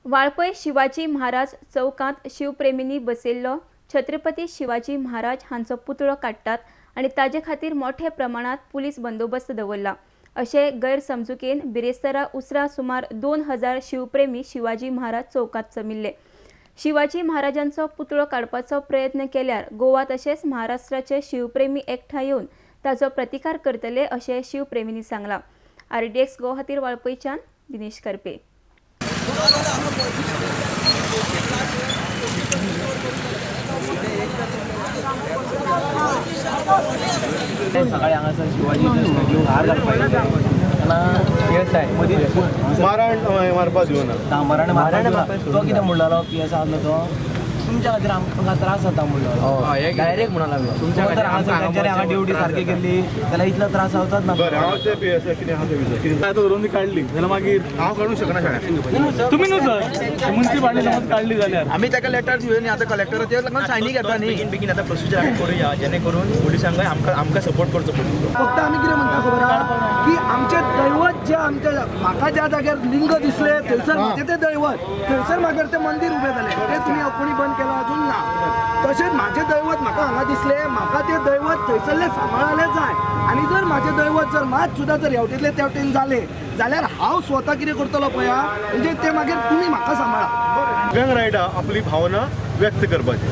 वाळपय शिवाजी महाराज चौकांत शिवप्रेमींनी बसयल्लो छत्रपती शिवाजी महाराज हांचो पुतळो काडटात आनी ताजे खातीर मोठे प्रमाणात पुलीस बंदोबस्त दवरला अशें गैरसमजुकेन बिरेस्तारा उसरां सुमार 2000 शिवप्रेमी शिवाजी महाराज चौकांत जमिल्ले. शिवाजी महाराजांचो पुतळो काडपाचो प्रयत्न केल्यार गोवा तशेंच महाराष्ट्राचे शिवप्रेमी एकठांय येवन ताचो प्रतिकार करतले अशें शिवप्रेमींनी सांगलां. आरडीएक्स गोवा खातीर वाळपयच्यान दिनेश करपे. सकाळी हांगासर शिवाजी स्टॅच्यू हार घालपाक येता मारण मारपा दिवना मरण मारपा तो कितें म्हणलो पी एस आसलो तो तुमच्या खातीर आमकां त्रास जाता म्हणलो डायरेक्ट म्हणून लागलो तुमच्या खातीर हांगा ड्युटी सारकी केल्ली जाल्यार इतलो त्रास जावचाच ना. बरें हांव ते पी एस कितें आहा तें विचार कितें आतां धरून ती काडली जाल्यार मागीर हांव काडूंक शकना शाळेंत तुमी न्हू सर मुन्सिपालिटी समज काडली जाल्यार आमी ताका लेटर दिवया न्ही. आतां कलेक्टराचेर लागून सायनी घेता न्ही. बेगीन बेगीन आतां प्रोसिजर आमी करुया जेणे करून पुलिसांकय आमकां आमकां सपोर्ट करचो पडटलो. फक्त आमी कितें म्हणटा खबर आहा की आमचें दैवत जें आमच्या म्हाका ज्या जाग्यार लिंग दिसलें थंयसर म्हाजें तें दैवत थंयसर मागीर तें मंदीर उबें जालें तें तुमी कोणी बंद केलां अजून ना. तशेंच म्हाजें दैवत म्हाका हांगा दिसलें म्हाका तें दैवत थंयसरलें सांबाळलें जाय आनी जर म्हाजें दैवत जर मात सुद्दां जर हेवटेंतलें तेवटेन जालें जाल्यार हांव स्वता कितें करतलो पळया म्हणजे तें मागीर तुमी म्हाका सांबाळा. सगळ्यांक रायट आहा आपली भावना व्यक्त करपाची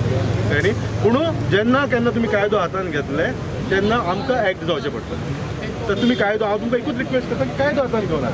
कळ्ळें न्ही. पूण जेन्ना केन्ना तुमी कायदो हातान घेतले तेन्ना आमकां एक्ट जावचें पडटलें. तर तुमी कायदो हांव तुमकां एकूच रिक्वेस्ट करता की कायदो हातान घेवनाका.